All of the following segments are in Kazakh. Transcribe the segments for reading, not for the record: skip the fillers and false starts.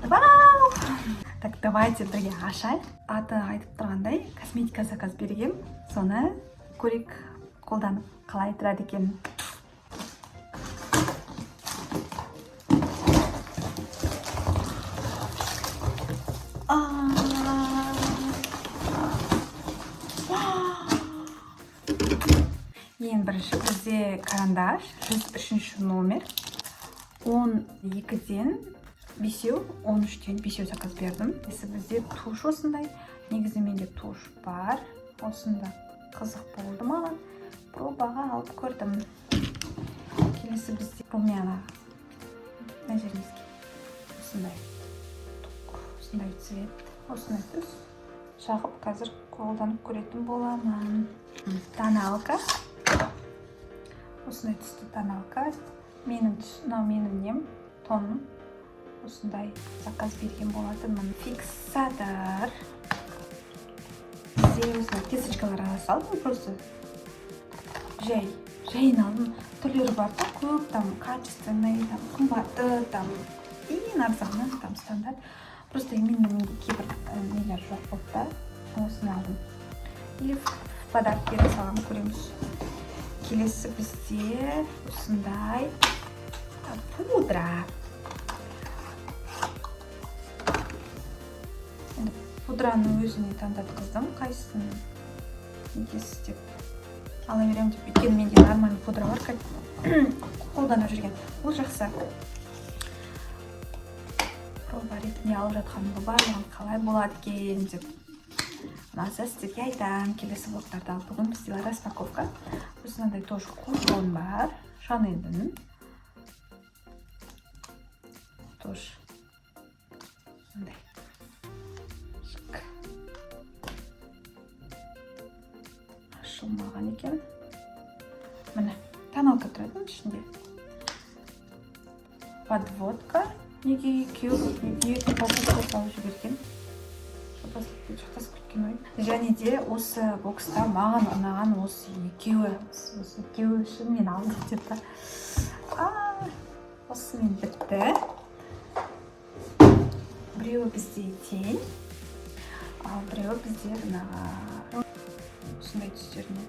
Вау! Так, давайте бірге ашайық. Аты айтып тұрғандай, косметика заказ бергем. Соны көрейік, қолданып қалай тұрады екен. А. Ең бірінші бізде карандаш, 103 номер. 12-ден бесеу, 13-тен бесеу заказ бердім. Келесі бізде тушь осындай. Негізі менде тушь бар. Осында қызық болды маған. Пробаға алып көрдім. Келесі бізде румяна. Мына жерімізге осындай. Тук, осындай цвет, осындай түс. Жағып қазір қолданып көретін боламын. Тоналка. Осындай түсті тоналка. Менің түс, мынау менің нем, тоным. Осындай заказ берген болатынмын. Фиксатор. Бізде осындай кисточкалар ала салдым просто. Жай, жайын алдым. Түрлері бар да көп, там качественный, там қымбаты, там ең арзаны, там стандарт. Просто именно менде кейбір нелер жоқ болды да, осыны алдым. Или в подарок бере саламын, көреміз. Келесі бізде осындай пудра. Енді пудраны өзіне таңдатқыздым, қайсысын нетесіз деп ала беремін деп. Өйткені менде нормальный пудра бар, как қолданып жүрген. Ол жақсы. Проба ретінде алып жатқаным ғой, барлығын қалай болады екен деп. Ұнаса, сіздерге айтамын келесі влогтарда. Ал бүгін бізде распаковка. Сосын мынандай тоже купон бар Шанельдің. Тоже мындай. Шик. Ашылмаған екен. Міне, тоналка тұрады ішінде. Подводка. Неге екеу, неге екі упаковка салып жіберген? Шатасып кеткен ой. Және де осы бокста маған ұнаған осы екеуі, осы екеуі үшін мен алдым деп та. Осымен бітті. Біреуі бізде тень, ал біреуі бізде жаңағы осындай түстеріне.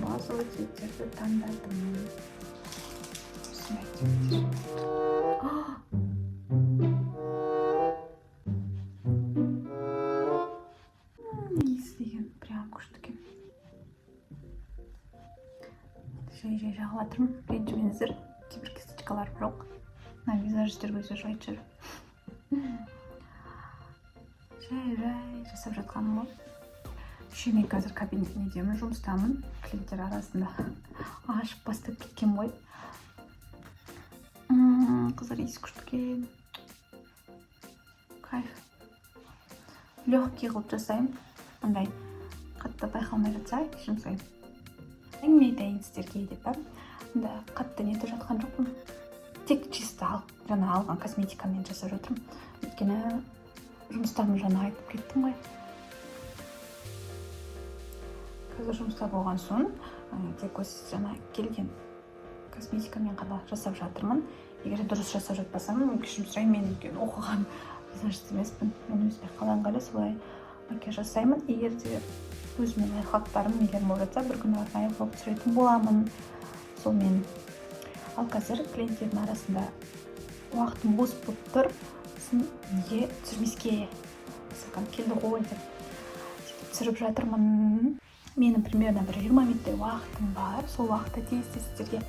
Базовый цветтерді таңдадым. Осындай цветтер. А! Иісі деген прям күшті екен. Жай жай жағып жатырмын, ренжімеңіздер, кейбір кисточкаларым жоқ. Мына визажистер өздері жайлайтын шығар. Жай жай жасап жатқаным ғой. Еще мен қазір кабинет недемін, жұмыстамын, клиенттер арасында ашып бастап кеткен ғой. Қыздар, иісі күшті екен, кайф. Легкий қылып жасаймын, андай қатты байқалмай жатса, кешірім сұраймын. Әңгіме айтайын сіздерге деп па, анда қатты нетіп жатқан жоқпын, тек чисто алып, жаңа алған косметикамен жасап жатырмын, өйткені жұмыстамын, жаңа айтып кеттім ғой. Қазір жұмыста болған соң тек осы жаңа келген косметикамен ғана жасап жатырмын. Егер де дұрыс жасап жатпасам, кешірім сұраймын. Мен өйткені оқыған визажист емеспін, мен өзіме қалай ыңғайлы, солай макияж жасаймын. Егер де өзімнің лайфхактарым, нелерім болып жатса, бір күні арнайы влог түсіретін боламын сонымен. Ал қазір клиенттердің арасында уақытым бос болып тұр, сосын неге түсірмеске, посылкам келді ғой деп, сөйтіп түсіріп жатырмын. Менің примерно бір 20 минуттай уақытым бар. Сол уақытта тез тез сіздерге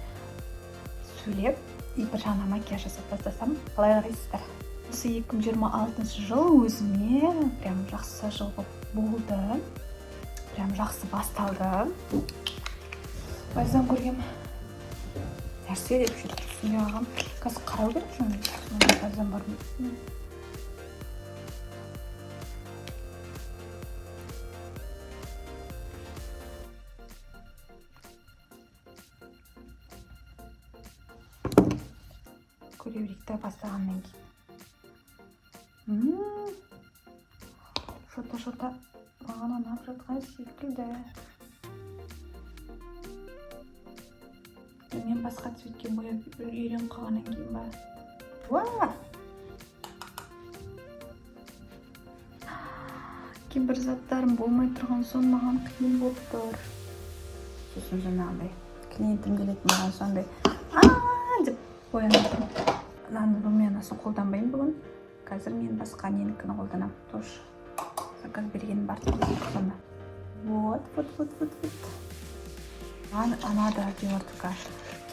сөйлеп и бір жағынан макияж жасап тастасам, қалай қарайсыздар? Осы 2026 жыл өзіме прям жақсы жыл болып болды, прям жақсы басталды. Бальзам көргем нәрсе деп жүріп түсінбей қалғанмын. Қазір қарау керек, сондай бальзам бар ма? Көре берейік та бастағаннан кейін. Что-то, что-то маған ұнап жатқан секілді. Мен басқа цветке бояп үйреніп қалғаннан кейін ба? Уа! Кейбір заттарым болмай тұрған соң, маған қиын болып тұр. Сосын жаңағыдай клиентім келетін болған соң, андай а деп боянып тұрмын. Мынаның румянасын қолданбаймын бүгін. Қазір мен басқа ненікін қолданамын, тоже заказ бергенім бар, соны. Вот, вот, вот, вот, вот. Маған ұнады. Диордікі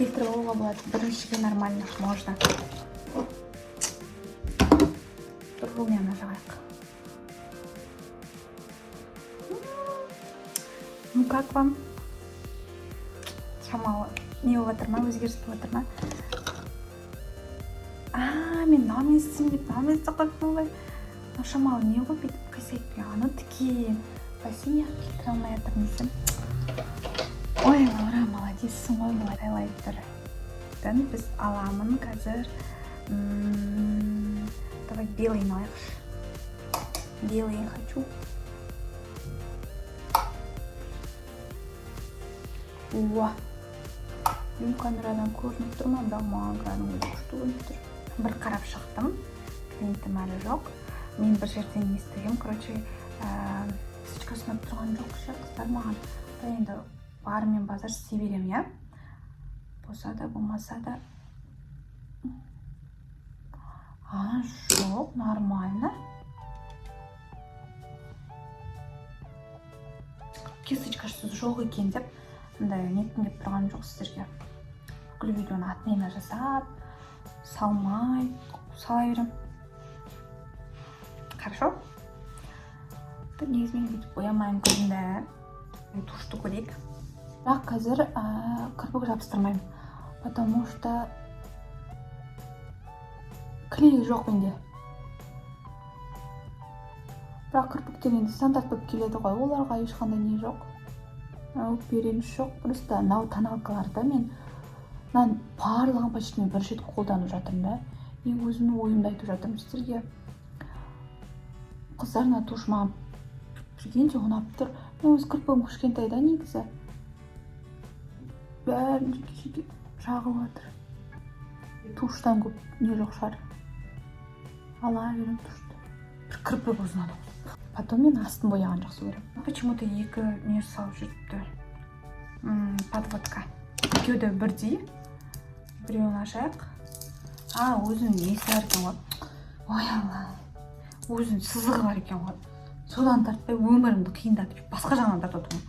келтіріп алуға болады, біріншіге нормально, можно. Бір румяна жағайық. Ну, как вам? Шамалы не болып жатыр ма, өзгеріс болып жатыр ма? А мен мынаумен істеймін деп, мынаумен істеп қойыппын ғой. Мынау шамалы не ғой, бүйтіп қисайып, аны тіке бәсе, неғып келтіре алмай жатырмын десем. Ой, Лаура, молодецсің ғой. Хайлайтерден біз аламын қазір. Давай белый алайықшы, белый хочу. Уа, білмеймін, камерадан көрініп тұр ма, бірақ маған кәдімгідей күшті көрініп тұр. Бір қарап шықтым, клиентім әлі жоқ. Мен бір жерден естігем, короче, кисточкасы ұнап тұрған жоқ ше, қыздар, маған. Да, енді барымен базар істей беремін, иә, болса да, болмаса да. А жоқ, нормально. Кисточкасы жоқ екен деп андай неткім келіп тұрған жоқ сіздерге. Бүкіл видеоны отмена жасап салмай сала беремін. Хорошо. Негізі мен бүйтіп боямаймын көзімді. Тушьты көрейік. Бірақ қазір кірпік жабыстырмаймын, потому что клей жоқ менде. Бірақ кірпіктер енді стандарт болып келеді ғой, оларға ешқандай не жоқ, өкпе реніш жоқ. Просто мынау тоналкаларды мен мынаның барлығын почти мен бірінші рет қолданып жатырмын да, и өзімнің ойымды айтып жатырмын сіздерге. Қыздар, мына тушь маған, прикиньте, ұнап тұр. Мен өз кірпігім кішкентай да негізі, бәрін жеке жеке жағып жатыр. Тушьтан көп не жоқ шығар, ала беремін тушьты. Бір кірпік ұзын. Потом мен астын бояғанды жақсы көремін. Почему то екі не салып жүріпті, подводка. Екеуі де бірдей. Біреуін ашайық. А, өзінің несі бар екен ғой. Ой, Алла, өзінің сызығы бар екен ғой. Содан тартпай, өмірімді қиындатып, басқа жағынан тартып отырмын.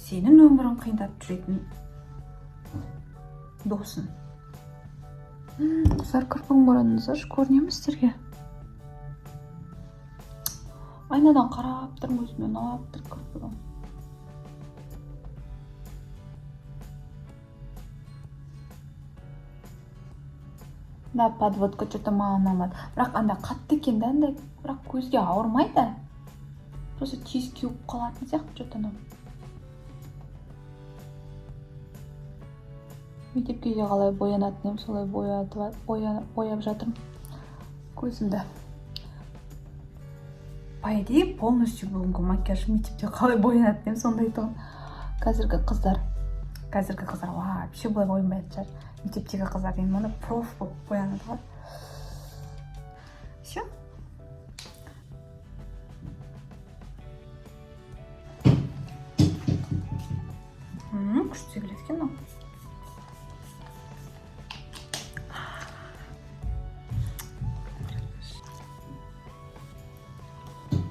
Сенің өмірің қиындатып жүретін досың. Қыздар, кірпігім қараңыздаршы, көріне ме сіздерге? Айнадан қарап тұрмын, өзіме ұнап тұр кірпігім. Да, подводка че то маған ұнамады, бірақ андай қатты екен да, андай, бірақ көзге ауырмайды, просто тез кеуіп қалатын сияқты че то. Анау мектепке де қалай боянатын едім, солай бояп жатырмын көзімді. По идее, полностью бүгінгі макияж мектепте қалай боянатын едім, сондай тұғын. Қазіргі қыздар вообще былай боянбайтын шығар. Мектептегі қыздар енді мұны проф болып боянады ғой. Все. Күшті келеді екен мынау.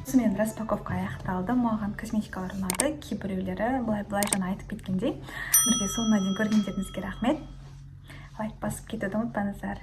Осымен распаковка аяқталды. Маған косметикалар ұнады, кейбіреулері былай былай жаңа айтып кеткендей. Бірге соңына дейін көргендеріңізге рахмет. Лайк басып кетуді ұмытпаңыздар.